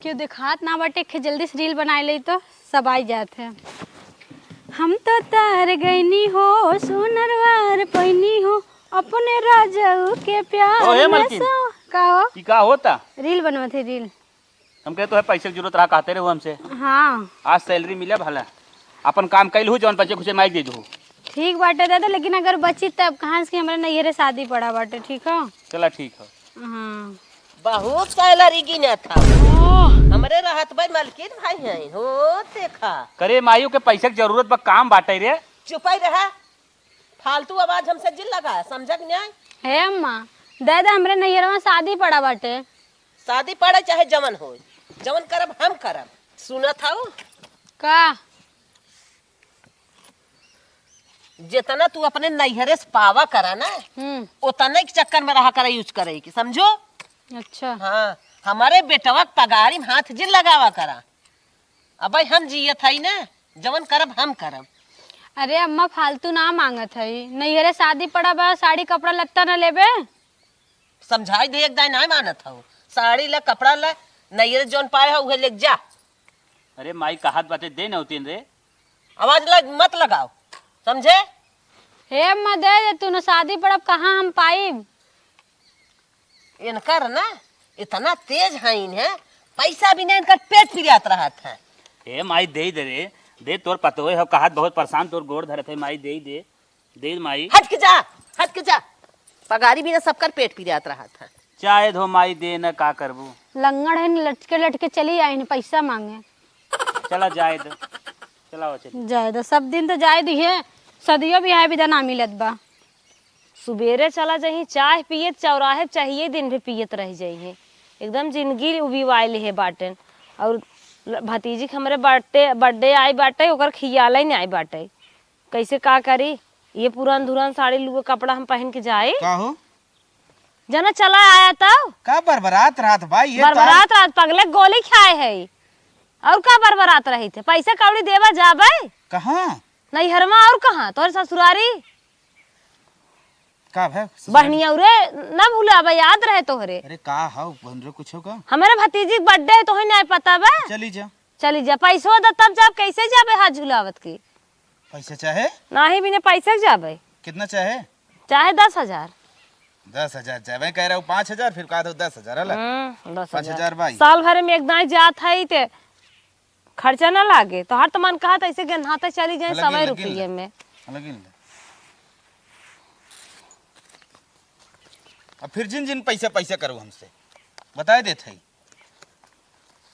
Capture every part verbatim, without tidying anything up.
केहू देखात ना बाटे, खे जल्दी से रील बनाए ले तो सब आई जात है। हम तो तार गईनी हो, सोनरवार पैनी हो, अपने राजाऊ के प्यार ओ, हे में मलकिन। सो-, का हो? ई का होता? रील बनवत है, रील। हम कहे तो है पैसे की जरूरत रहा, कहते रहे हमसे। हाँ। आज सैलरी मिले भला, अपन काम कैल हो, जौन बचे खुचे माइक दे दो। ठीक बाटे दादा, लेकिन अगर बची तब कहाँ से कि हमारे नैहरे शादी पड़ा बाटे, ठीक हो? चला ठीक हो। हाँ। बहुत सैलरी गिनत हौ। ओह। हमरे रहत भाई मलकिन भाई हैं, हो देखा। करे मायू के पैसे के जरूरत बा, काम बाटे रे। चुपाई रहा, फालतू आवाज हमसे जिन लगा, समझा कि नहीं? हे अम्मा, दे दे, हमरे नैहरवा शादी पड़ा बाटे। शादी पड़े चाहे जवन होय, जवन करब हम करब। सुनत हौ? का? जितना तू अपने नैहरे से पावा करा ना, हम्म। उतने के चक्कर में रहा करा यूज करे के, समझो? अच्छा। हाँ, हमारे बेटवा के पगारी में हाथ जिन लगावा करा। अबे हम जियत हई ना, जवन करब हम करब। अरे अम्मा, फालतू ना मांगत हई, नैहरे शादी पड़ा बा, साड़ी कपड़ा लत्ता ना लेबे? समझाई दे, एक दाई ना मानत हौ। साड़ी ला, कपड़ा ला, नैहरे जौन पाए हौ उहे लेके जा। अरे माई, कहत बाटे दे नौतीन रे। आवाज ल-, मत लगाओ, समझे? हे अम्मा, दे दे तू न, शादी पड़ब कहाँ हम पाइब? इनकर ना इतना तेज है, इन्हें पैसा बिना इनकर पेट पिरात रहत है। हे माई, दे दे रे, दे, तोर पतोहे हो, कहत बहुत परेशान, तोर गोड़ धरत है माई, दे दे। दे माई। हट के जा, हट के जा। पगारी बिना सबकर पेट पिरात रहत है। जाए दो माई, दे न, का करबू? लंगड़ है न, लटके लटके चली आई न पैसा मांगे। चला जाए दो, चला हो चली। जाए दो, सब दिन तो जाए दिहे, सदियों बियाह बिदा ना मिलत बा। सुबेरे चला जाही, चाय पियत चौराहे चाहिए दिन भी पियत रह जाइहे। एकदम जिंदगी उबिवाइल है बाटेन। और ल-, भतीजी के हमरे बर्थडे, बर्थडे आई बाटे, ओकर खियाल ही नहीं आई बाटे। कैसे का करी? ये पुरान धुरान साड़ी लुए कपड़ा हम पहन के जाई? का हो? जना चला आया तब? का बरबरात रहत बा? ये बरबरात रहत, पगले गोली खाए है। और का बरबरात रही थे? पैसा कौड़ी देवा जाबे? कहाँ? नैहरमा और कहाँ? तोहरे ससुरारी? का भे? बढ़िया रे, ना भूलाबे, याद रहे तोहरे। अरे का हौ, बन रे कुछ का? हमारे भतीजी के बर्थडे है, तोहे नहीं पता बा? चली जा। चली जा, पैसो द तब जाब, कैसे जाबे हाथ झुलावत की? पैसा चाहे? नाही बिना पैसे के जाबे। कितना चाहे? चाहे दस हजार। दस हजार चाहे, मैं कह रहा हूँ पाँच हजार, फिर कहा था दस हजार, है ना? हम्म, दस हजार। पाँच हजार भाई। साल भर में एक दाई जात है ते खर्चा ना लागे, तोहार तो मन कहत ऐसे गन्हाते चली जाए अलग ही सवाई अलग ही रुपये ले। में। अलग ही ले। अब फिर जिन जिन पैसा पैसा करो हमसे, बताए देत है।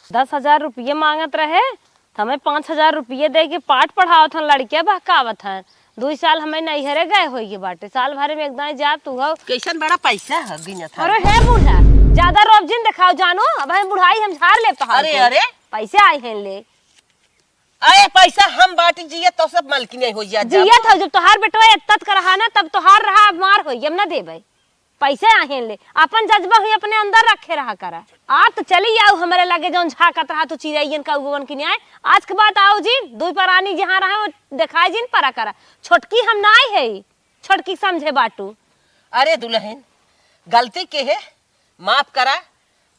दस हजार रुपये मांगत रहे, त हमें पाँच हजार रुपये दे के पाठ पढ़ावत हन, लड़किया बहकावत हन। दुई साल हमें नैहरे गए होइए बाटे, साल भर में एक दाई जाब तू हो। कैसन बड़ा पैसा है गिनत है। अरे हे बूढ़ा, ज्यादा रोब जिन देखाओ जानू, अब हम बुढ़ाई हम झाड़ ले तोहार अरे, के। अरे। पैसे आए हैं ले। अरे पैसा हम बाटी जिए तो सब मालकिन हो जा, जा। जियत हो, जब तोहार बेटवा एत्तत करहा ना, तब तोहार रहा, अब मार होई, हम ना देबे। पैसे आहेन ले, अपन जज्बा हुई अपने अंदर रखे रहा करा। आप तो चली आओ हमरे लगे, जौन झांकत रहा तू चिड़ैयन का उगवन की न्याय। आज के बात आओ जी, दुई परानी जहाँ रहे वो देखाए जिन परा करा। छोटकी हम ना आई है, छोटकी समझे बाटू। अरे दुल्हन, गलती के है, माफ करा,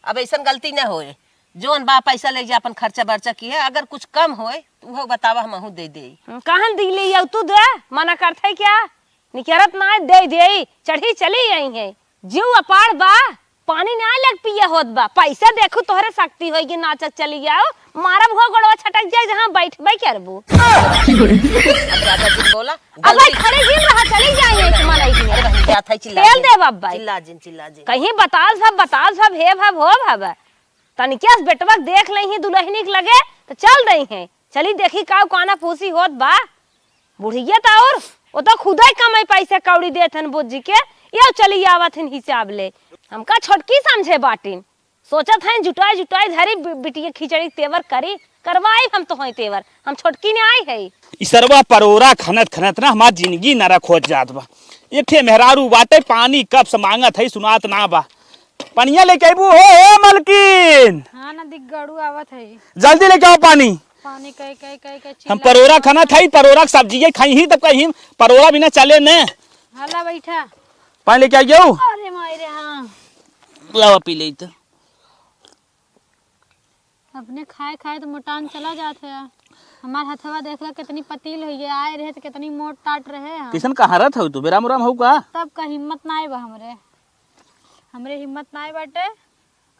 अब ऐसन गलती ना होए। जौन बा पैसा ले जा, अपन खर्चा बर्चा की है, अगर कुछ कम होए तो वो बतावा, हमहू दे दे। कहाँ दी ले आओ तू दे, मना करत है क्या? निकरत ना दे दे, चढ़ी चली आई है। जीव अपार बा, पानी ना लग पिए होत बा। पैसा देखू तोहरे शक्ति होई कि नाचत चली आओ, मारब हो गोड़वा छटक जाए जहाँ बैठबे करबू। अब ज्यादा जिन बोला, अब भाई गलती खड़े जिन रहा, चली जाए यहीं से मनाई के। अरे बहन, जात है, चिल्ला तेल जिन। दे बाप भाई। चिल्ला जिन, चिल्ला जिन। कहीं बताल सब, बताल सब, हे भव, हो भव। तनिके से बेटवा के देख लेही दुल्हनी के लगे, तो चल रही हैं। चली देखी का काना फूसी होत बा। बुढ़िया त और, वो तो खुदे कमाई पैसे कौड़ी देत हन बुज्जी के, ये चली आवत हन हिसाब ले। हमका छोटकी समझे बाटिन। सोचत हन जुटाई जुटाई धरी बि-, बिटिया खिचड़ी तेवर करी, करवाई हम तो हई तेवर। हम छोटकी ने आई है। ई सरवा परोरा खनत खनत ना हमार जिंदगी नरक होत जात बा। एक ठे मेहरारू बाटे, पानी कब से मांगत है, सुनात ना बा। पनिया लेके अइबू हो, ए मलकिन? हाँ ना, दिख गड़ू आवत है। जल्दी लेके आओ पानी। पानी कई, कई, कई, कई हम चिल्ला परोरा खाना था, परोरा के सब्जी ये खाई ही, तब कहीं परोरा बिना चले न। हाला बैठा। पानी लेके आ गयो। अरे माई रे, हाँ। लावा पी ले तो। अपने खाए खाए तो मोटान चला जात है। हमार हथवा देखला कितनी पतील हुई है, आए रहे तो कितनी मोट टाट रहे हम। किसन कहाँ रहत हऊ तू? बेराम उराम हऊ का? तब का हिम्मत नाई बा हमरे, हमरे हिम्मत नाई बाटे।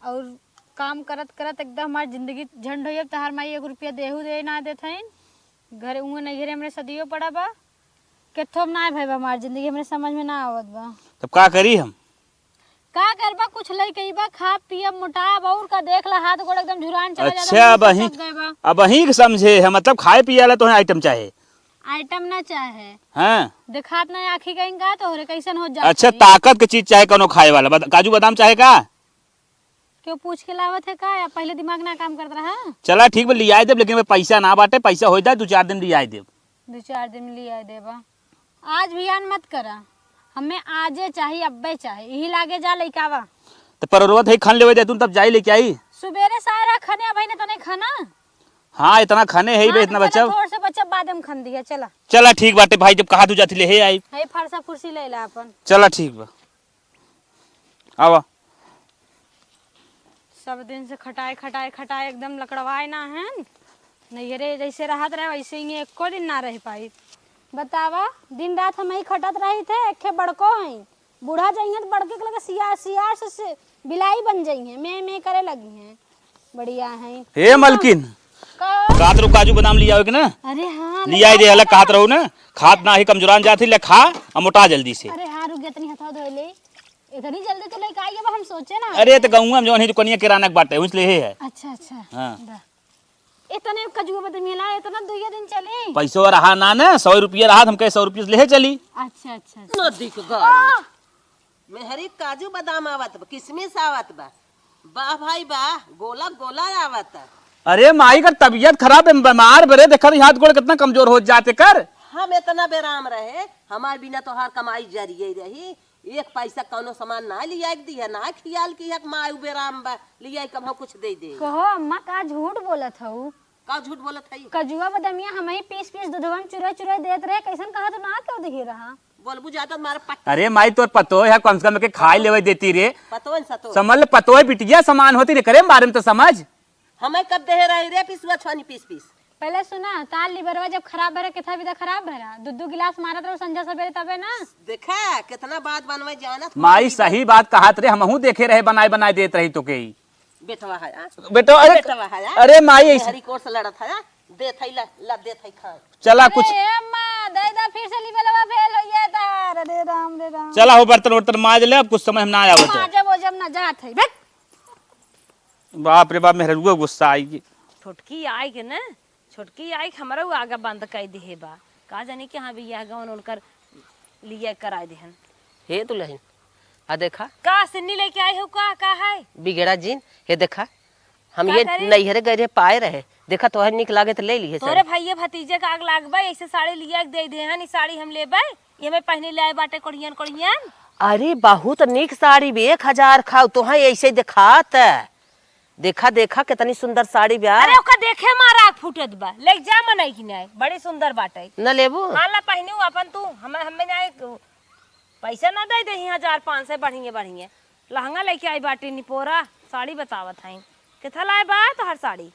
और काम करत करत एकदम हमार जिंदगी झंड हो गई। तहार माई एक रुपया देहू दे ना देत हईन। घरे उहे नैहरे हमरे सदियो पड़ा बा। केथो में ना भाई बा हमार जिंदगी, हमरे समझ में ना आवत बा। तब का करी हम? का करबा, कुछ लइके अइबा, खा पियब, मोटाब, और का देख ला, हाथ गोड़ एकदम झुरान चला जाता, अच्छा, मुंह अब अहीं, पचक गए बा। अब अहीं के समझे है, मतलब खाए पिए वाला तोहे आइटम चाहे? आइटम ना चाहे। हाँ। देखात ना आँखी कहीं का तोहरे, कैसन हो जात अच्छा, है? ताकत के चीज चाहे, कौनो खाए वाला, बद-, काजू बादाम चाहे का? क्यों पूछ के लावत है का, या पहले दिमाग ना काम करत रहा? चला ठीक बा, लियाए देब, लेकिन अबे पैसा ना बाटे, पैसा हो जाए, दो चार दिन लियाए देब। दो चार दिन लियाए देबा। आज भी आन मत करा, हमें आजे चाही, अब्बे चाही, यही लागे जा लइकावा। तो परोरवा थे खन लेवे दे तू, तब जाई लेके आई। सुबेरे सारा खने, अबे ने तने खाना। हाँ, इतना खने है ही बे, हाँ, इतना तो चला, बचाओ। थोड़ से बचा, बाद में खन दिया, चला। चला ठीक बाटे भाई, जब कहा तू जाती ले हे आई। है फरसा फुरसी ले ला अपन। चला ठीक बा। आवा। सब दिन से खटाए, खटाए, खटाए एकदम लकड़वाए ना है। नैहरे जैसे रहत रहे वैसे ही एको दिन ना रह पाई। बतावा, दिन रात हम ही खटत रही थे, एक बड़को हैं। बूढ़ा जइहें तो बड़के के लगे सिया-, सियार से, से बिलाई बन जइहें, में, में करे लगी हैं। बढ़िया हैं। हे मलकिन, का? कहत रहू काजू बादाम लियावे के ना? अरे हाँ, लियाई दे, लियाई हला दे। कहत रहू ना, खात ना ही कमजोरान जात ही, ले खा, आ मोटा जल्दी से। अरे हाँ, रुक जा, तनी हथवा धोए ले। इतनी जल्दी तो लेके आई, अब हम सोचे ना। अरे, तो गौवा में जौन है दुकनिया किराना के बाटे, उस ले है। अच्छा, अच्छा। हाँ। दा। इतने कजुआ बदमिला, इतना दुइया दिन चली? पैसो रहा ना, ना, सौ रुपया रहा, हम कहे सौ रुपया से ले चली। अच्छा, अच्छा, अच्छा। नदी के गाड़ी। मेहरी काजू बादाम आवत बा, किशमिश आवत बा, वाह भाई वाह, गोला गोला आवत। अरे माई का तबीयत खराब है, बीमार बरे, देखा तो हाथ गोड़ कितना कमजोर हो जाते कर। हम इतना बेराम रहे, हमार बिना तोहार कमाई जरिए रही, एक पैसा कौनो सामान ना लिया के दिया, ना खियाल किया कि माई बेराम बा, लिया के हम कुछ दे दे। कहो अम्मा, का झूठ बोलत हऊ? का झूठ बोलत हई? कजुआ बदमिया हमही पीस पीस दूधवा में चुरा चुरा देत रहे, कैसन कहा तू ना कर दिए रहा? बोलबू ज्यादा मार पट। अरे माई, तोर पतोह है, कम से कम के खाए लेवे देती रे। पतोह है सतो। समझ ले, पतोह बिटिया समान होती रे, करे बारे में तो समझ। हमें कब देहे रही रे पिसुआ छानी पीस पीस? पहले सुना, तार लिवरवा जब खराब भरा, कितना विधा खराब भरा, दू दू गिलास मारत रहो संझा सवेरे तबे ना। देखा, कितना बात बनवे जानत माई, माई सही बात कहत रे, हमहू देखे रहे, बनाए बनाए देत रही तो के। बेटवा है, आ? बेटो, अरे, बेटवा है, आ? अरे माई, ऐसे मेहरी कोर से लड़त है, आ? देत है, ला, ला, देत है खाए। चला अरे कुछ। ए अम्मा, दे दा, फिर से लिवरवा फेल हो गया तार। अरे राम, रे राम। चला हो, बर्तन वर्तन माज ले, अब कुछ समय हम ना आवत है। माजब ओजब ना जात है, बैठ। बाप रे बाप, मेहरुआ गुस्सा आई गई। छोटकी आई के ना, छोटकी आई के हमरा उ आगे बंद कर दिहे बा। का जानी कि हाँ बियाह गवन उनकर लिए कराए दिहन। हे दुल्हन, आ देखा। का सिन्नी लेके आई हो का, का है? बिगड़ा जिन, हे देखा, हम का ये करी? नैहरे गए रहे, पाए रहे, देखा तोहर निक लागे तो ले लिए तोरे सब। भैया भतीजे का आग लागबा, ऐसे साड़ी लिया के दे दे हन, ई साड़ी हम लेबे, ये मैं पहने ले आए बाटे कोढ़ियन कोढ़ियन। अरे बहुत निक साड़ी बे, एक हजार खाओ तोहे ऐसे दिखात। देखा, देखा, कितनी सुंदर साड़ी बा। अरे, ओका देखे मार आँख फूटत बा। ले जा मनई की नाई, बड़ी सुंदर बाटे। न लेबू? हाँ, ला पहिनू अपन तू। हम, हमें नाई, पैसा ना दे देही हजार पाँच सौ बढ़िया, बढ़िया। लहंगा लेके आई बाटी निपोरा, साड़ी बतावत हई। किथा लाए बा तोहर साड़ी?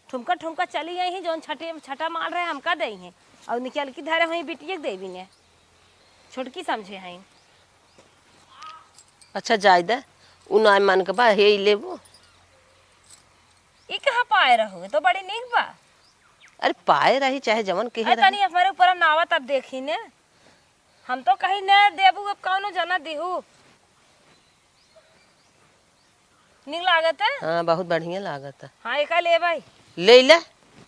ठुमका, ठुमका चली आई ही, जौन छटे, छटा माल रहे, हमका दे ही। और निकल के धरे हुई बिटिया के देवी ने। छोटकी समझे हई। अच्छा, जाए दे, उ ना मन के बा, हे ही लेबू। ई कहाँ पाए रहो? ई तो बड़ी नीक बा। अरे, पाए रही, चाहे जवन कहे अरे, रही। तनी हमारे ऊपर नावा तब देखी ने। हम तो कहीं न देबू, अब कौनो जना दिहू। नीक लागत है? हाँ, बहुत बढ़िया लागत है। हाँ, एका लेबै। ले ले,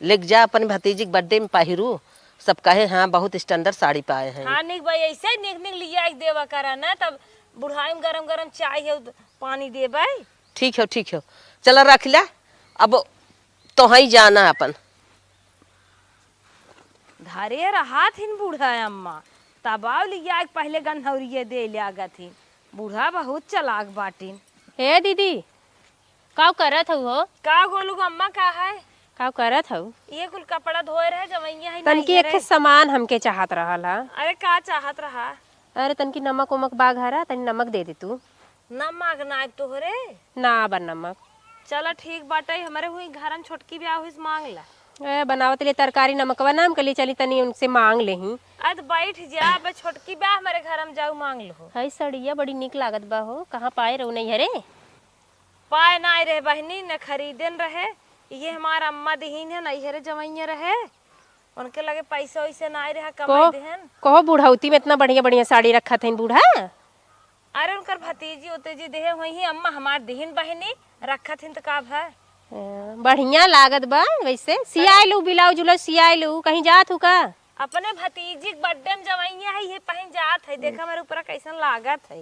लेके जा अपन भतीजी के birthday में पहिरू, सब कहे, "हाँ, बहुत standard साड़ी पाए हैं।" हाँ, नीक भाई, ऐसे नीक नीक लिया के देवा करा ना, तब बुढ़ाई में गरम गरम चाय है, पानी देबै। ठीक है, ठीक है, चला रख ले, अब तोहई जाना अपन। धरे रहा थिन बूढ़ा अम्मा, तबाव लिया के पहले गन्हौरिये दे लागत थिन। बूढ़ा बहुत चालाक बाटिन। ए दीदी, काव करत हऊ हो? का गोलू अम्मा, का है? काव करत हऊ? ये कुल कपड़ा धोए रहे, जवैया है तनकी नाई एक घरे। ठे सामान हमके चाहत रहल हा। अरे का चाहत रहा? अरे तनकी नमक उमक बा घरा, तनी नमक दे दे तू। नमक ना आइब तोहरे? ना बा नमक। चला ठीक बाटे, हमरे हुई घर में छोटकी ब्याह हुई से मांग ला। ए, बनावत ले तरकारी नमकवा नाम के लिए चली तनी उनसे मांग लेही। अद बैठ जा, अब छोटकी ब्याह हमरे घर में जाऊ मांग लो। हई सड़िया बड़ी निक लागत बा हो, कहाँ पाए रहू नैहरे? पाए ना आए रहे बहिनी, न खरीदन रहे। ये हमार अम्मा दिहिन है, नैहरे जवैया रहे, उनके लगे पैसा वैसे ना आए रहा, कमाई कहो, देहन। कहो बुढ़ौती में इतना बढ़िया बढ़िया साड़ी रखत हईन बूढ़ा। अरे उनकर भतीजी उतीजी देहे हुई ही अम्मा, हमार दिहिन बहिनी रखत हिन त का भय? हाँ, बढ़िया लागत बा। वैसे सियाए लू, ब्लाउज उलाउज सियाए लू, कहीं जात हू का? अपने भतीजी के बर्थडे में जवैया है, ये पहिन जात है। देखा मेरे ऊपर कैसन लागत है,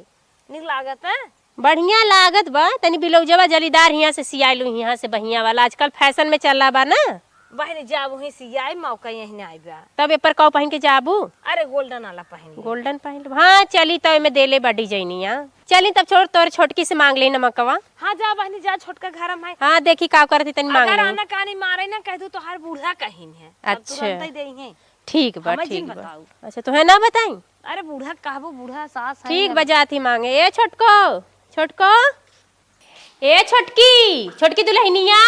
निक लागत है। बढ़िया लागत बा। तनी ब्लाउजवा जलीदार हियाँ से सियाए लू, हियाँ से बहिया वाला, आजकल फैशन में चला बा ना। बहिनी जा वहीं सियाए, मौका यहीं ना आइबा। तब ए पर कौ पहिन के जाबू? अरे गोल्डन वाला पहिन ले। गोल्डन पहिन ले। हाँ चली, तो एमे देले बा डिजाइनिया। चली तब छोड़, तोर छोटकी से मांग ले नमकवा। हाँ जा बहिनी जा, छोटका घर में है। हाँ देखी का करती, तनी मांग अगर ले। आना कानी मारे ना कह दू, तोहार बूढ़ा कहिन है, तब अच्छा। तुरंत ही देई है। ठीक बा, हमें जिन ठीक बा। बताऊ। अच्छा, तोहे ना बताई? अरे बूढ़ा कहबो, बूढ़ा सास है ठीक अब। बा, जात ही मांगे। ए छोटको, छोटको, ए छोटकी, छोटकी दुल्हनिया,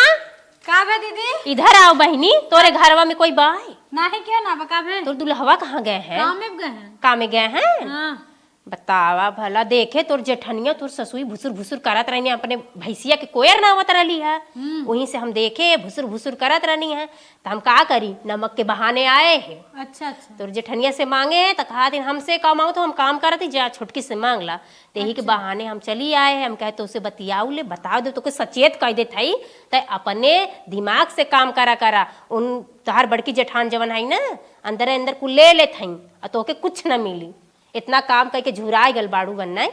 का बा दीदी? इधर आओ बहिनी, तोरे घरवा में कोई बा? नाही, क्यों ना बा, का बा? तोर दुल्हवा कहाँ गए हैं? काम में गए हैं। काम में गए हैं? हाँ। बतावा भला, देखे तोर जेठनिया, तोर ससुई भुसुर भुसुर करत रहनी, अपने भैंसिया के कोयर नावत रहली है। हम्म। वहीं से हम देखे भुसुर भुसुर करत रहनी है, तो हम का करी, नमक के बहाने आए हैं। अच्छा, अच्छा। तोर जेठनिया से मांगे हैं, तो कहा दिन हमसे कमाओ, तो हम काम करत ही, जा छोटकी से मांग ला। तेही के अच्छा। बहाने हम चली आए हैं। हम कहे तो उसे बतियाऊ ले, बताओ दे, तोके सचेत कह देत हई, तै अपने दिमाग से काम करा करा। उन तोहार बड़की जेठान जवन हई ना, अंदरे अंदर कुल ले लेत हई, आ तोके कुछ न मिली। इतना काम कइके झुराइ गल बाड़ू गन्नाई।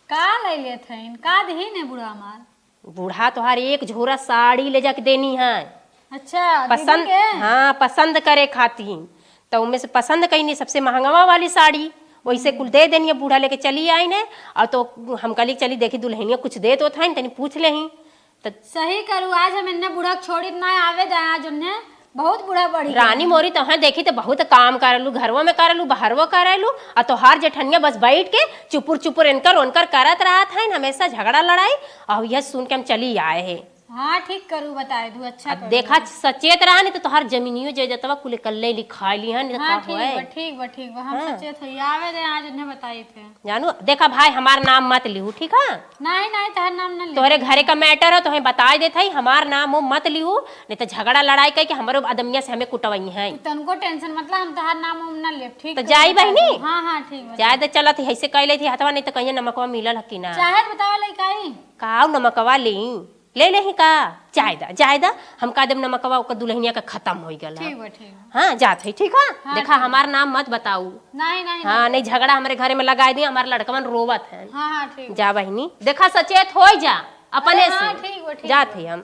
का ले लेत हईन? का दिहिन है बूढ़ा हमार? बूढ़ा तोहार एक झोरा साड़ी ले जाके देनी है। अच्छा, दीदी पसंद, के? हाँ, पसंद करे खातिर। तो उनमें से पसंद कईनी सबसे महंगवा वाली साड़ी, वैसे कुल दे देनी है। बूढ़ा लेके चली आईन है। और तो हम कहली चली देखी दुल्हनिया कुछ देत होत हईन, तनी पूछ लेही। तो सही करू, आज हम इन्हें बूढ़ा के छोड़ी ना आवे दे, आज उन्हें बहुत बूढ़ा बढ़ी गया रानी है। मोरी तोहें देखी तो बहुत काम करलू, घरवो में करलू, बाहरवो करलू, आ तोहार जेठनिया बस बैठ के चुपुर चुपुर इनकर उनकर करत रहत हईन, हमेशा झगड़ा लड़ाई। और यह सुन के हम चली आए हैं। हाँ, ठीक करू, बताए दू, अच्छा अब करू। देखा, सचेत रहा, नहीं तो तोहार जमीनियो जायदादवा कुल कल्ले लिखाई ली हन, हाँ, का ठीक होए? बा, ठीक बा, ठीक बा, हम हाँ। सचेत होई, आवे दे, आज उन्हें बताई थे। जानू, देखा भाई, हमार नाम मत लिहू, ठीक है? नहीं, नहीं, तोहर नाम ना लिहू। तोहरे घरे का matter है, तोहें बताई देत हई, हमार नाम वो मत लिहू, नहीं तो झगड़ा लड़ाई कइके हमरो अदमिया से हमें कुटवई हैं। तनको tension मतलब हम तोहार नाम उम ना लेब, ठीक तो है, जाई बता बहिनी? दे। हाँ, हाँ, ठीक बा। जाए दे, चलत ही, ऐसे कह लेती हथवा, नहीं तो कहिए नमकवा मिलल है कि ना? चाहे तो बतावा लइका आई। काऊ नमकवा ली? ले लेही का? जाए दा, जाए दा, हम कह देब नमकवा ओकर दुल्हनिया के खत्म होई गल है। ठीक बा, ठीक बा। हाँ, जात है, ठीक है? हाँ, देखा, ठीक। हमार नाम मत बताऊ। नहीं, नहीं, हाँ, नहीं। नहीं, झगड़ा हमरे घरे में लगाई दी, हमार लड़कवन रोवत हैं। हाँ, हाँ, ठीक। जा बहिनी, देखा, सचेत होई जा अपने अरे हाँ, से। ठीक बा, ठीक जात बा। है हम।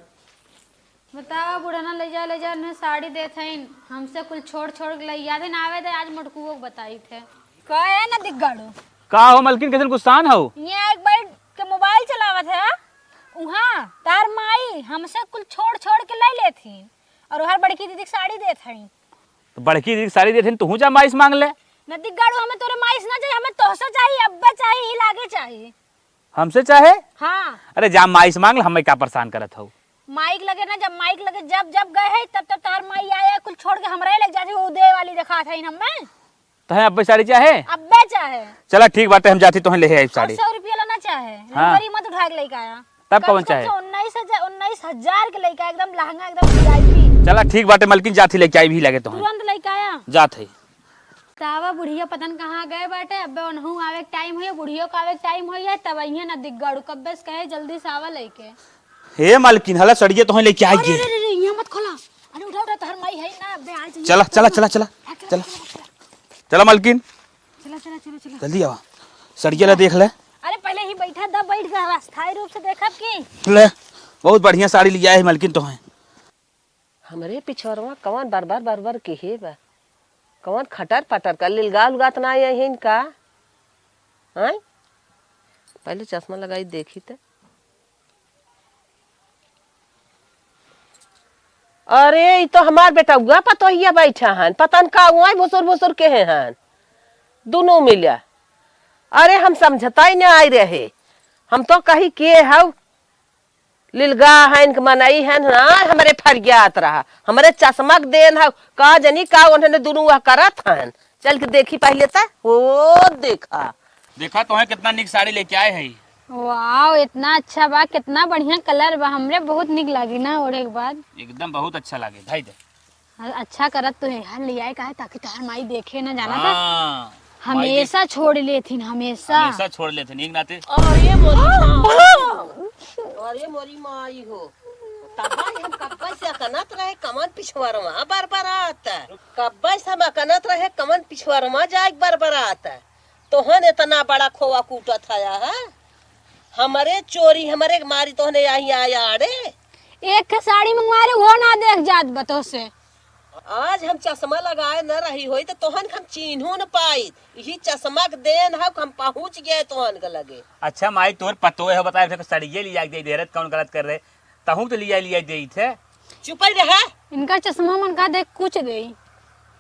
बतावा, बुढ़ना ले जा, ले जा, उन्हें साड़ी देत हईन, हमसे कुल छोड़, छोड़ के ले, याद है ना आवे दे, आज मोटकुओ के बताई थे। का है ना दिग्गाड़ू? का हो मलकिन, कैसन गुस्सान हो? यहाँ एक बैठ के mobile चलावत है, उहाँ तार माई हमसे कुल छोड़ छोड़ के ले लेथिन और हर बड़की दीदी के साड़ी देत हई। तो बड़की दीदी के साड़ी देथिन, तू जा माई से मांग ले। न दिग्गाड़ू, हमें तोरे माई से ना चाहिए, हमें तोहसे चाहिए, अब्बे चाहिए, ही लागे चाहिए। हमसे चाहे? हाँ। अरे जा माई से मांग ले, हमें का परेशान करत हऊ? माई के लगे ना, जब माई के लगे जब जब गए है तब तब तार माई आया कुल छोड़ के हमरा ही लग जाती, वो दे वाली दिखात है हमें। तोहे अब्बे साड़ी चाहे? अब्बे चाहे। चला ठीक बाटे, हम जाती तोहे लेहे आइब और साड़ी। सौ रुपया लेना चाहे। हाँ। नंबरी मत उठा के लेके आया। तब कम कौन से कम चाहे? से उन्नीस हजार, उन्नीस हजार के लेके आया, एकदम लहंगा, एकदम V I P। चला ठीक बाटे मलकिन, जाती लेके आइब ही लगे तोहे। तुरंत लेके आया। जात है। तावा बुढ़िया पतन कहाँ गए बाटे, अब्बे उनहू आवे के time होइए, बुढ़ियो का आवे के time होइए, तब अइहे ना दिग्गाड़ू, कब्बे से कहे जल्दी से आवा लेके। हे मलकिन, हला सड़िया तोहे लेके आई अरे, है। अरे, अरे, अरे, यहाँ मत खोला। अरे उठा, उठा, तोहर माई है ना, अब्बे आ जाइए। चला, चला, चला, चला। चला। चला, चला, चला। चला मलकिन। चला, चला, चला, चला। जल्दी आवा। सड़िया ला देख ले। अरे पहले ही बैठा, दब बैठ गया, अस्थायी रूप से देखब की। ले, बहुत बढ़िया साड़ी लिया है मलकिन तोहे। हमरे पिछोरवा कवन बरबर बरबर किहे बा? कवन खटर पटर का लिलगा उलगात ना आए हैं इनका? हैं? पहले चश्मा लगाई देखी त। अरे, ई तो हमार बेटउआ पतोहिया बैठा हन, पता न का उहाँ भुसुर भुसुर किहे हन, दुनू मिल्या। अरे, हम समझता ही ना आए रहे, हम तो कही के हऊ, लिलगा हन कि मनई हन, हाँ, हमरे फरियात रहा, हमरे चश्मा के देन है, का जनी का उन्हने दुनू वह करत हन। चल के देखी पहिले त, ओ देखा। देखा तोहे कितना निक साड़ी लेके आए है। वाओ, इतना अच्छा बा, कितना बढ़िया कलर बा, हमरे बहुत निक लागी ना ओढ़े के बाद। एकदम बहुत अच्छा लागे, धाई दे। हाँ, अच्छा करत तो है, हर ले आए काहे, ताकि तोहार माई देखे ना, जाना था। हाँ, माई देख- हमेशा छोड़ लेथिन, हमेशा। हमेशा छोड़ लेथिन, एक नाते। अरे मोरी माँ। अरे मोरी माई हो। तबाई हम कब्बे से अकनत रहे, कमन पिछुआरमा बरबरात। कब्बे से हम अकनत रहे, कमन पिछुआरमा जाए बरबरात। तोहन इतना बड़ा खोवा कूटत हया है? हमरे चोरी, हमरे मारी तोहने आई आया आड़े। एक ठे साड़ी मंगवा रहे, वो ना देख जात बतो से। आज हम चश्मा लगाए न रही होई त तोहन के हम चीन्हो न पाई। यही चश्मा के देन है कि हम पहुँच गए तोहन के लगे। अच्छा माई, तोर पतोह है, बताए फिर सड़िये लिया के दे दे रहे, कौन गलत कर रहे? तहूँ तो लिया लिया दे थे। चुपल रहे। इनका चश्मा मन का देख कुछ दे।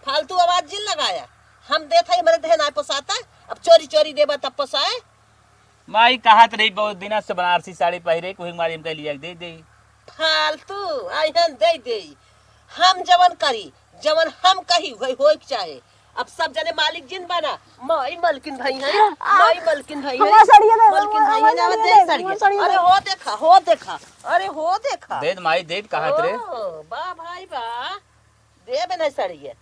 फालतू आवाज जिन लगाया। हम देत है, हमरे देह ना पोसाता, अब चोरी चोरी देबा तब पोसाए। माई कहत रही बहुत दिन से बनारसी साड़ी पहिरे, कोई मारी हमका लिया के दे दे। फालतू, आइहन दे दे। हम जवन करी, जवन हम कही, वही होए के चाहे। अब सब जने मालिक जिन बना, माई मलकिन भाई है, आ, माई मलकिन भाई है, हमार सड़िया दे, मलकिन भाई है, हमार जावे सड़िया दे दे, सड़िया। हमार सड़िया अरे दे। हो देखा, हो देखा, अरे हो देखा। दे माई, दे कहत रे। ओ, बा भाई बा, देबे नहीं सड़िया।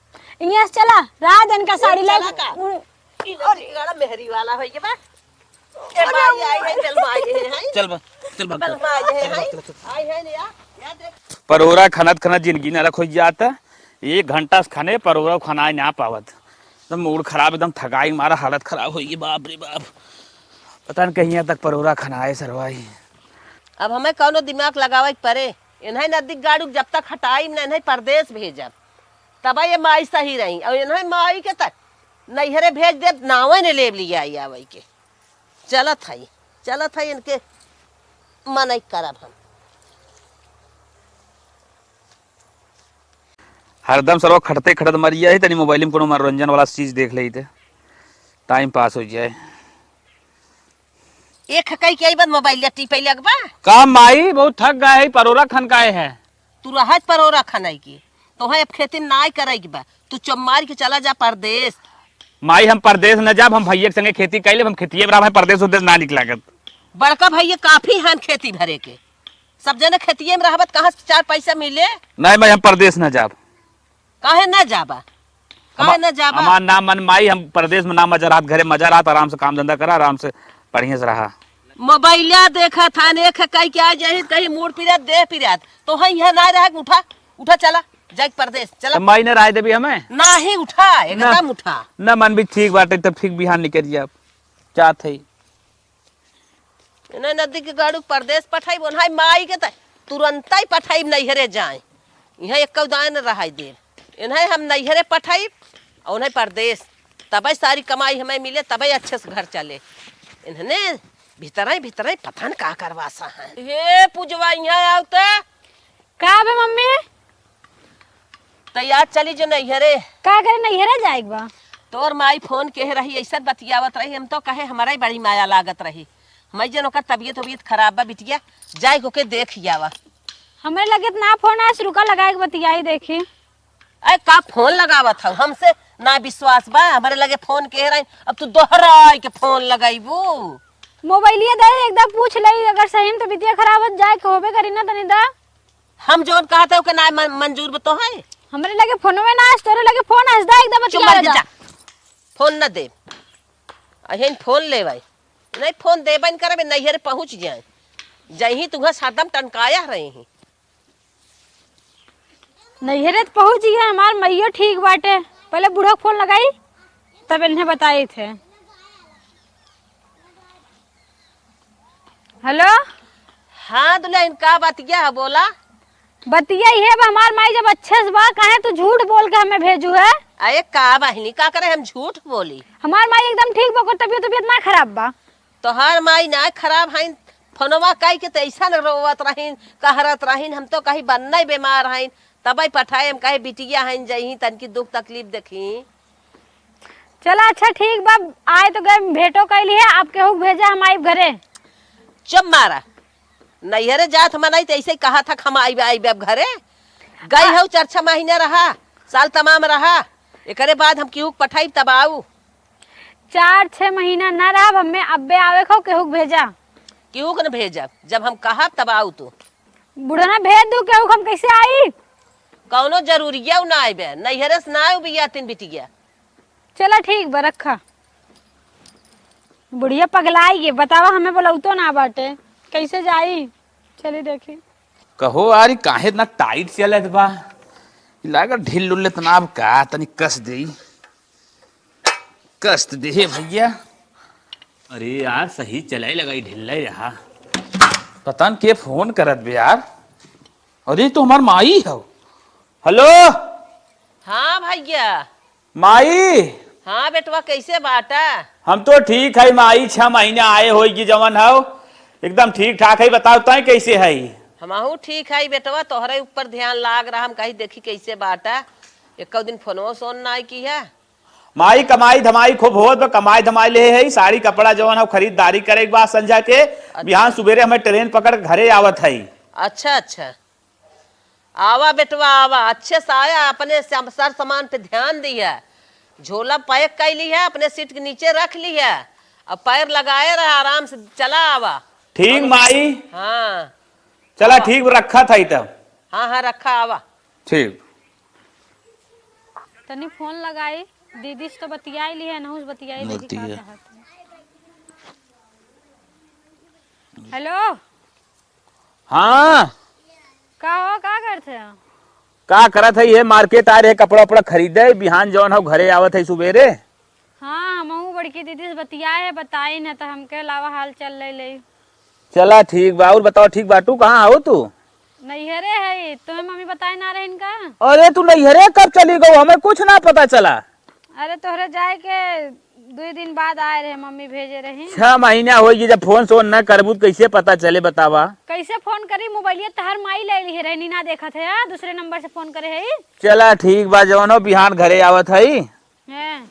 इहाँ से चला, राह देन का साड़ी चला ले। का? उन- ई लड़की बड़ा मेहरी वाला होई के बा। ए, अरे, माई, आई है, चल, माई, है, है। चल बा, चल बा, चल। माई, है, है। चल, चल, चल। आई है, या, या देख। परोरा खनत खनत जिंदगी नरक हो जाता। एक घंटा से खने परोरा खनाए ना पावत। एकदम मूड खराब, एकदम थकाई मारा, हालत खराब होई, बाप रे बाप। पता न कहिया तक परोरा खनाए सरवाई। अब हमें कौनो दिमाग लगावे के परे। इन्हें नदी गाड़ू जब तक हटाई ना, इन्हें परदेस भेजब, तब ये माई सही रही। और इन्हें माई के तक नैहरे भेज देब, नावे ने लेब लिया आई आवे के। चलत हई, चलत हई, इनके मनई करब हम। हरदम सरवा खटते खटत मरिया है, तनी मोबाइल में कोनो मनोरंजन वाला चीज देख लेते, टाइम पास हो जाए। एक कई के आई बद मोबाइल टिपे लगबा। का माई, बहुत थक गए है, परोरा खन का है। तू रहत परोरा खनाई की, तोहे अब खेती में नाई करे के बा, तू चुप मार के चला जा परदेस। माई, हम परदेस न जाब, हम भैया के संगे खेती कर लेब, हम खेतिए में रहब, परदेस उरदेस ना निक लागत। बड़का भैया काफी हन खेती भरे के, सब जने खेतिए में रहबत, कहाँ से चार पैसा मिले? नहीं माई, हम परदेस न जाब। काहे न जाबा? काहे हमा-, न जाबा? हमार नाम मन माई, हम परदेस में ना मजा रहत, घरे मजा रहत, आराम से काम धंधा करा, आराम से बढ़िया से रहा। मोबाइलिया देखत हन, एक कई के आ जाही, कहीं मूड़ पिरात, देह पिरात, तो है यहाँ ना रहे, उठा, उठा चला, जाए परदेस, चला। तो माई ने राय देबी हमें? नाही, उठा, ना। एकदम उठा। ना मन भी ठीक बाटे, तब ठीक बिहान निकल जाब, जात है। इन्हें नदी के गाड़ू परदेस पठाइब, ओन्हाई माई के त तुरंतई पठाइब नैहरे जाए। इहाँ एक्कौ दाएँ न रहाई देब। इन्हें हम नैहरे पठाइब और उन्हें परदेस। तबे सारी कमाई हमें मिले, तबे अच्छे से घर चले। इन्हने भीतरे भीतरे पता न का करवासा है। हे पूजवा, इहाँ आउ त। का बे मम्मी? त याद चली जो नैहरे। का करे नैहरे जाए के बा? तोर माई फोन केहे रही, ऐसा बतियावत रही, हम तो कहे हमरा ही बड़ी माया लागत रही। मैं जन ओकर तबियत उबियत खराब बा बिटिया, जाए के ओके देख आवा। हमरे लगे त ना फोन आस, रुका लगाए के बतियाई देखी। अरे का फोन लगावत हऊ, हमसे ना विश्वास बा, हमरे लगे फोन केहे रही, अब तू दोहराई के फोन लगाइबू। मोबाइलिया दे, एकदम पूछ लई, अगर सही में तबियतिया खराब हो जाए के होबे करी ना, तनी दा। हम जौन कहत है ओके ना मन-, मंजूर बा तोहे। हमरे लगे फोनवे ना आस, तोरे लगे फोन आस, दा एकदम चुप बतिया मार के जा। जा। फोन न दे। अहेन फोन ले भाई। नहीं फोन देबे न करबे, नैहरे पहुँच जाए। जहीं तुहा हरदम टनकाया रही। नैहरे त पहुँच गया, हमार मइयो ठीक बाटे। पहले बूढ़ा के फोन लगाई, तब इन्हें बताई थे। हेलो। हाँ दुल्हन, का बतिया है, बोला। बतिया इहे बा, हमार माई जब अच्छे से बा, काहे तू झूठ बोल के हमें भेजू है? अरे का बहिनी, का करे हम झूठ बोली? हमार माई एकदम ठीक बा, ओकर तबियत, तबियत ना खराब बा। तोहार माई ना खराब हईन, फोनवा कई के त ऐसा न रोवत रहीन, कहरत रहीन, हम तो कहीं बन्ने बीमार हईन, तबे पठाए हम कहे बिटिया हईन, जइहीं तनकी दुख तकलीफ देखी। चला अच्छा ठीक बा, आए तो गए, भेंटो कैली है, आप केहू के भेजा, हम आइब घरे। चुप मारा, नैहरे जात मनई त ऐसे कहा था, हम आइबे, आइबे अब घरे। गई हऊ, चार छह महीना रहा, साल तमाम रहा, एकरे बाद हम केहू के पठाइब तब आऊ। चार छह महीना ना रहब हमें, अब्बे आवे खो, केहू के भेजा। केहू के न भेजब, जब हम कहब तब आऊ तू। बुढ़ना भेज दू केहू के, हम कैसे आई? कौनो जरूरिया ना आइबे, नैहरे से ना आऊ बिया तीन बिटिया। चला ठीक बा, रखा। बुढ़िया पगलाई गे, बतावा हमें बोलौतो ना बाटे, कैसे जाई? चली देखी। कहो यार, ई काहे इतना टाइट चलत बा? ई लागत ढील उल इतना अब का, तनी कस देई। कस त देहे भैया। अरे यार, सही चलाई लगाई ढिल्लाई रहा। पता न के फोन करत बे यार। अरे, तो हमार माई हौ। हेलो। हाँ भैया। माई। हाँ बेटवा, कैसे बाटा? हम तो ठीक है माई, छह महीना आए होई कि जवन हौ, एकदम ठीक ठाक है। बताओ तय कैसे है? हमहू ठीक है बेटवा, तोहरे ऊपर ध्यान लाग रहा, हम कही देखी कैसे बाटा, एको दिन फोनो सोन नाई की है। माई, कमाई धमाई खूब होत बा, कमाई धमाई लेहे है, साड़ी कपड़ा जवन हौ खरीदारी करे के बा संझा के, अच्छा। बिहान सुबेरे हमें ट्रेन पकड़ के घरे आवत है। अच्छा, अच्छा। आवा बेटवा, आवा, अच्छे से आया, अपने सम-, सर सामान पे ध्यान दिया, झोला पैक कर ली है, अपने सीट के नीचे रख ली है, अब पैर लगाए रहा, आराम से चला आवा। ठीक माई। हाँ। चला आवा। ठीक, रखा था ही तब। हाँ, हाँ, रखा, आवा। ठीक। तनी फोन लगाई, दीदी से तो बतियाई ली है, नहुस बतियाई, देखी का कहत है। हेलो। हाँ। का हो, का करत है? का करत है, ये मार्केट आ रहे, कपड़ा उपड़ा खरीदे, बिहान जौन हो घरे आवत है सुबेरे। हाँ, हमहू बड़की दीदी से बतियाए है, बताई न, त हमके लावा हाल चल ले ले। चला ठीक बा, और बताओ, ठीक बाटू, कहाँ हो तू? नैहरे है, तुम्हें मम्मी बताए ना रहे इनका? अरे तू नैहरे कब चली गऊ, हमें कुछ ना पता चला। अरे तोहरे जाए के दुई दिन बाद आए रहे, मम्मी भेजे रही। छह महीना हो गई, जब फोन सोन न करबू त कैसे पता चले बतावा? कैसे फोन करी, मोबाइलिया तहर माई ले ली रहे, नी ना देखत है, हाँ, दूसरे नंबर से फोन करे है। चला ठीक बा, जवन हो बिहान घरे आवत है। हैं।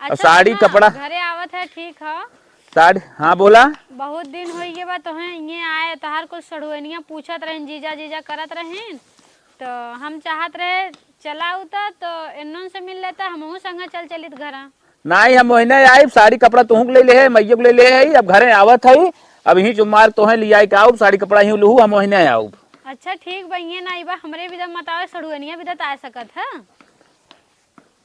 अब अच्छा, साड़ी सुना, कपड़ा घरे आवत है, ठीक है। साड़ी, हाँ, बोला। बहुत दिन हो गए बा तोहे इहे आए, तहार कुछ सड़ुआनिया पूछत रहिन, जीजा जीजा करत रहिन, तो हम चाहत रहे चला उता तो एन्नन से मिल लेता, हमहू संगे चल चलित घरा। नाहीं, हम ओहिने आइब, साड़ी कपड़ा तुहूँ के ले ले है, मइयो के ले ले है, अब घरे आवत है, अब यहीं चुमार तोहे लियाई के आउब, साड़ी कपड़ा यहीं लुहू, हम ओहिने आउब। अच्छा ठीक बा, इहे ना आइबा, हमरे बिदा मत आवे, सड़ुआनिया बिदा त आ सकत है।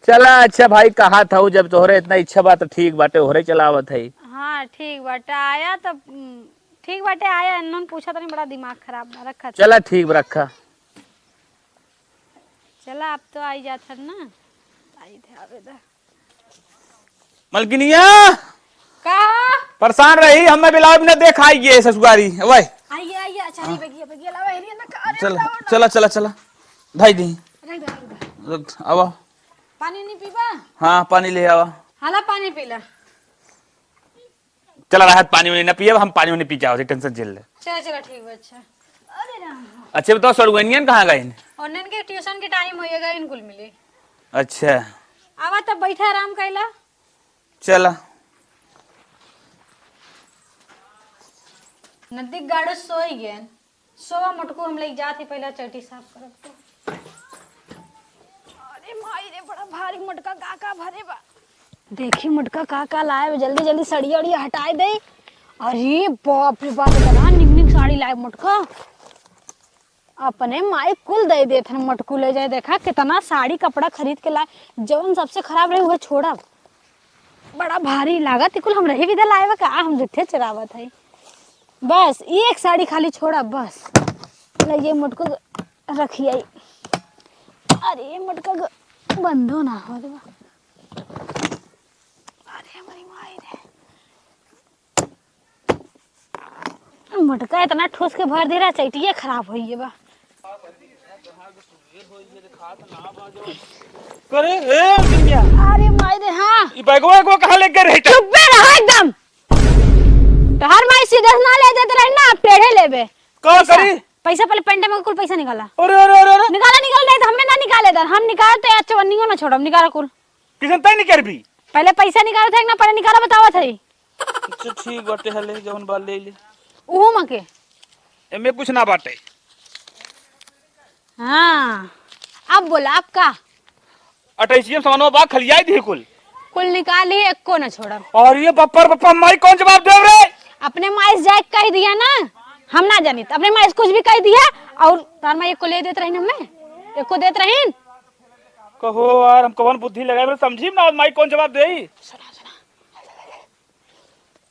चला, अच्छा भाई, कहा था, जब तोहरे इतना इच्छा बा, त ठीक बाटे, ओहरे चलावत है। हाँ, ठीक बाटे, आया त, उम, ठीक बाटे, आया, नून पूछा तनी, बड़ा दिमाग खराब बा, रखा। चला, ठीक बा, रखा। चला, अब तो आई जात हर ना, आई थे, आवे दा। मलकिनिया! का? परेशान रही, हमें बिलाव न देख आई ये ससुरारी, वह। आइए, आइए, अच्छा, नहीं, बैठिए, बैठिए, लावा, हेरिए ना, का, अरे, चला, लावा ना। चला, चला, चला। धाई दी। रख दो, रख दो। रख, आवा। पानी नहीं पीबा? हाँ, पानी ले आवा। हाला पानी पीला। चला, राहत पानी उनी न पियब, हम पानी उनी पी जाओ, tension झेल ले। चला, चला, ठीक बा, अच्छा। अरे राम। अच्छा, बताओ, सड़ुआनियन कहाँ गइन? उन्हन के tuition के time होइए गए, इनकुल मिली। अच्छा। आवा तब बैठा, आराम कैला। चला। नदी गाड़ो सोई गए। सोवा मोटकू, हम लइके जात ही, पहला चटी साफ करब तो। अरे माई रे, बड़ा भारी मोटका का का भरे बा। देखी मोटका का का लाए बा, जल्दी जल्दी सड़िया उड़िया हटाए दे। अरे बाप रे बाप, इतना निक निक साड़ी लाए मोटका। अपने माई कुल दे देत हन मोटकू, ले जाए, देखा कितना साड़ी कपड़ा खरीद के लाए, जवन सबसे खराब रहे उहे छोड़ब। बड़ा भारी लागत, ई कुल हमरे ही बिदा लाए बा का, हम झूठे चुरावत है। बस एक साड़ी खाली छोड़ा, बस। ले ये मोटको रखिए। अरे ये मोटका ग-, बंदो ना हो रे बा। अरे हमारी माई रे। मोटका इतना ठूस के भर दे रहा, चैटिये खराब होइए बा। करे, ए, बिनिया। अरे माई रे, हाँ। ई बैगवा, बैगवा कहाँ लेके गए रहे? चुप्पे रहा एकदम। तोहार माई सीधे से ना ले देत रही ना, अब टेढ़े लेबे। का पैसा, करी? पैसा पहले पेंटे में कुल पैसा निकाला। अरे, अरे, अरे, अरे। निकाला, निकाला, नहीं तो हमें ना निकाले दर। हम निकाल तो यार चवन्नियों ना छोड़म, निकाला कुल। किसन तय नहीं करबी? पहले पैसा निकालत है ना, पहले निकाला बतावत है। अच्छा, ठीक बाटे, हले, जवन बा ले ले। उहू मा के? एमे कुछ ना बाटे। हाँ, अब बोला, अब का? अटैचिया में सामानवा बा, खलियाई दिही कुल। कुल निकाल ही, एको न छोड़ब। अरे बप्पा रे बप्पा, माई कौन जवाब देब रे? अपने माई से जाए के कह दिया ना, हम ना जानित। अपने माई से कुछ भी कह दिया, और तार माई एको ले देत रहीन हमें, एको देत रहीन। कहो यार, हम कौन बुद्धि लगाए, समझी ना, माई कौन जवाब देई? सुना, सुना।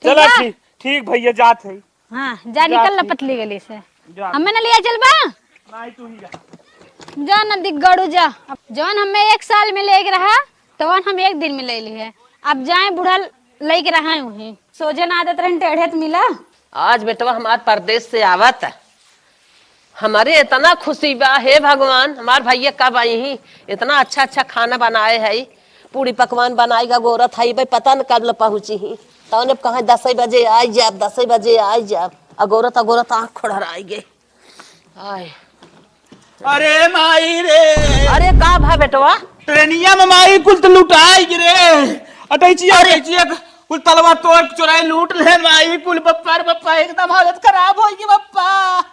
ठीक चला बा? ठीक, ठीक भैया, जात है। हाँ, जा जा निकल ना ठीक। पतली गली से। जा। हमें ना लिया चल बा? नहीं, तू ही जा। जा ना दिग्गड़ू जा। अब जौन हमें एक साल में लेके रहा, तवन हम एक दिन में ले ली है। अब जाए बूढ़ा लेके रहा है वहीं। सोझे ना आदत रहन टेढ़े त मिला। आज बेटवा हमार परदेस से आवत, हमरे इतना खुशी बा, हे भगवान, हमार भैया कब आई ही, इतना अच्छा अच्छा खाना बनाए है, पूड़ी पकवान बनाई का गोरत है, भाई पता न कब ल पहुँची ही। तौने कहा दसई बजे आई जाब, दसई बजे आई जाब, अगोरत अगोरत आँख खोड़र आई गए। आए। अरे माई रे। अरे का भा बेटवा? ट्रेनिया में माई कुल तो लुटाई गे रे। अटैचिया, अरे। अटैचिया कुल तलवा तोड़ चोराई लूट लेन माई कुल बप्पा रे बप्पा, एकदम हालत खराब होई गे बप्पा।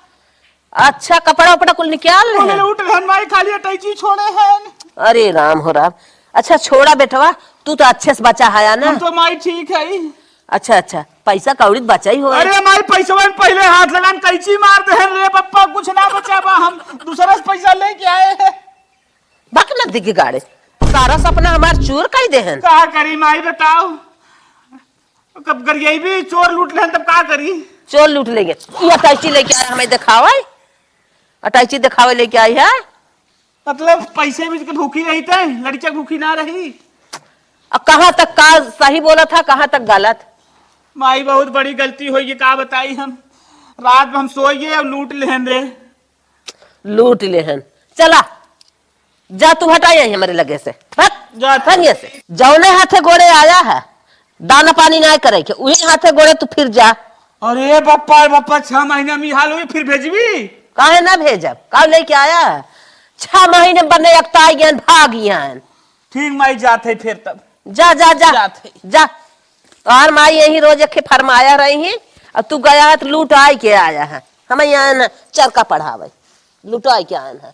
अच्छा, कपड़ा उपड़ा कुल निकाल ले कुल हैं? लूट लेन माई, खाली अटैची छोड़े हैं। अरे राम हो राम। अच्छा छोड़ा बेटवा, तू तो अच्छे से बचा है ना? हम तो माई ठीक है। अच्छा अच्छा, पैसा कौड़ी त बचाई हो। अरे माई, पैसवा में पहले हाथ लगान, कैची मार देहन रे बप्पा, कुछ ना बचा बा, हम दूसरा से पैसा लेके आए हैं। बक न दिख गाड़े, सारा सपना हमार चूर कर देहन। का करी माई बताओ, कब गरियई भी चोर लूट लेहन तब का करी? चोर लूट लेंगे। ये अटैची लेके आए हमें दिखावे, अटैची दिखावे लेके आई है। मतलब पैसे भी के भूखी रही थे, लड़कियां भूखी ना रही। अब कहाँ तक का सही बोला था, कहाँ तक गलत? माई, बहुत बड़ी गलती होई, ये का बताई हम। रात में हम सोइए और लूट लेहन रे। लूट लेहन। चला, जा तू हटा यहीं हमरे लगे से। हट, जा। हट ये से। जौने हाथे गोड़े आया है, दाना पानी ना करे के, उही हाथे गोड़े तू फिर जा। अरे बप्पा, बप्पा, छह महीना में ई हाल हुई, फिर भेजबी? काहे ना भेजब? का लेके आया है? छह महीने बने एकता आई गयन, भाग गयन। ठीक माई, जात है फिर तब। जा, जा, जा। जात है। जा। तोहार माई यही रोज एक फरमाया रही है, और तू गया है तो लूट आई के आया है। हम यहाँ ना चरका पढ़ावे, लुटाई के आयन है।